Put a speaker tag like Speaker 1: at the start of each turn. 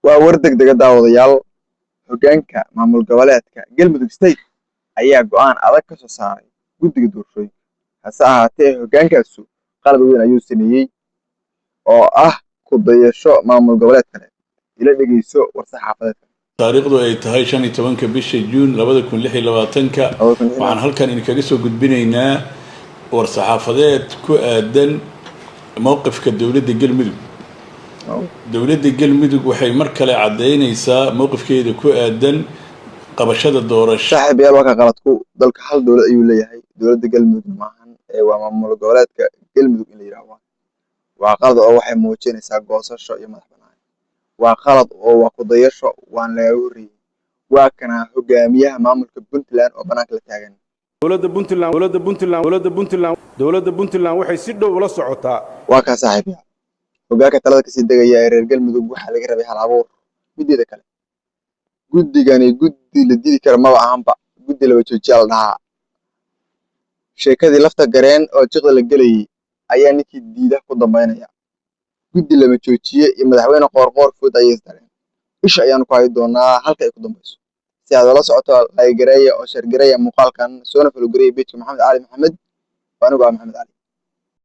Speaker 1: Waa war degdega, daawadayaal. Hoggaanka maamul goboleedka Galmudug State ayaa go'aan adag ka soo saaray guddiga doorashooyinka. Hase ahaatee, hoggaankaasu qalad weyn ayuu sameeyey oo ah ku dayasho maamul goboleed kale. Ila dhegeyso war-saxaafadeedka.
Speaker 2: Taariikhdu ay tahay 15-ka bisha Juun 2026-ka, waxaan halkan idinkaga soo gudbinaynaa war-saxaafadeed ku aadan mowqifka dowladda Galmudug. Dowladda Galmudug waxay mar kale caddeynaysaa mowqifkeeda ku aadan qabashada doorasho.
Speaker 1: Saaxiibayaal, waa ka qaladku. Dalka hal dowlad ayuu leeyahay, dowladda Galmudugna maahan ee waa maamul goboleedka Galmudug in la yidhaahdo. Waa qalad oo waxay muujinaysaa goosasho iyo madax bannaan. Waa qalad oo waa ku dayasho, waan lagaga horreeyey. Waa kana hogaamiyaha maamulka Puntland oo bannaanka la taagan.
Speaker 3: Dowladda Puntland, dowladda Puntland, dowladda Puntland, dowladda Puntland waxay si dhow ula socotaa.
Speaker 1: Waa kaa, saaxiibayaal, hoggaanka talada kasii degaya ee reer Galmudug. Waxaa laga rabay hal abuur. Mideeda kale, guddigani guddi la didi kara maba ahanba, guddi laba joojiya la dhahaa. Sheekadii lafta gareen oo jiqda la gelayay ayaa ninkii diida ku dambaynaya. Guddi lama joojiye iyo madaxweyne Qoorqoor food ayay isdareen. Isha ayaanu ku hayi doonaa halka ay ku dambayso. Si aad ula socoto, like gareeya oo share gareeya muuqaalkan, soona follow gareeya page-ka Maxamed Cali Maxamed. Anigu ah Maxamed Cali.